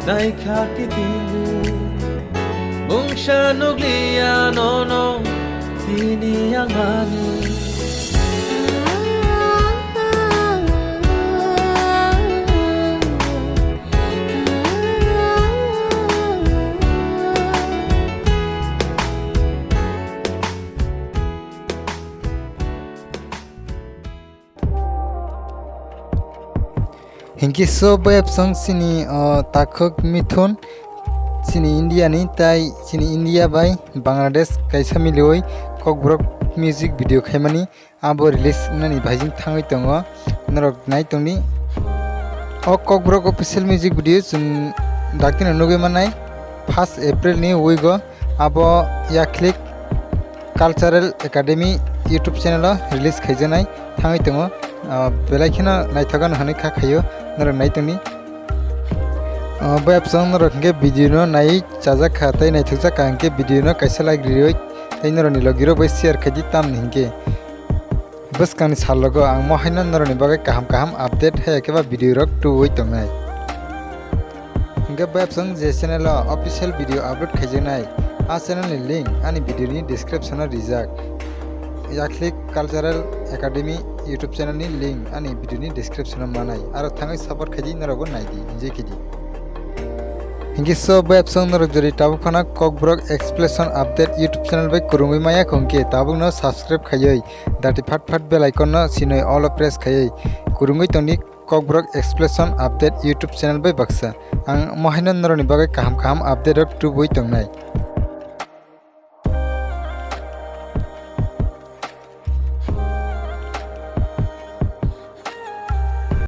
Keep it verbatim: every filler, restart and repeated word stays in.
Naikha kitingo, mungsa nukliya nono, tini ang mani. Hinkhe so bayapsong chini, o, takhuk Mithun, chini India ni, tai chini India bai Bangladesh kaisa miliwi Kokborok music video khaimani, abo release nani baijing thangwi tongo, norok nai tongdi. O Kokborok official music video chwng daktino nugwi mannai first April ni week o. Abo Yakhlik Cultural Academy YouTube channel o release khaijaknai thangwi tongo. Ah, belai kheno naithok ano hwnwi kha khaio, norok nai tongdi. Ah, bayapsong norok hinkhe video no naiwi chajak kha tei naithokjak kha hinkhe video no kaisa like riwi tei norokni logirok bai share khaidi tamni hinkhe. Bwskangni salogo ang mo haino norokni bagwi kaham kaham update hai khe ba video rok tubui tongnai. Hinkhe bayapsong je channel o official video upload khaijaknai, a channel ni link ani video ni description o rijak. Yakhlik Cultural Academy YouTube channel ni link ani video ni description o manai. Aro thangwi support khaidi norokbo naidi, enjoy khaidi. Hinkhe so bayapsong norok jodi tabuk phano Kokborok Explanation Update YouTube channel bai kwrwngwi maya khungkhe tabukno subscribe khaiwi dati phat phat bell icon no sinoi all o press khaiwi kwrwngwi tongdi Kokborok Explanation Update YouTube channel bai baksa. Ang mo haino norokni bagwi kaham kaham update rok tubui tongnai.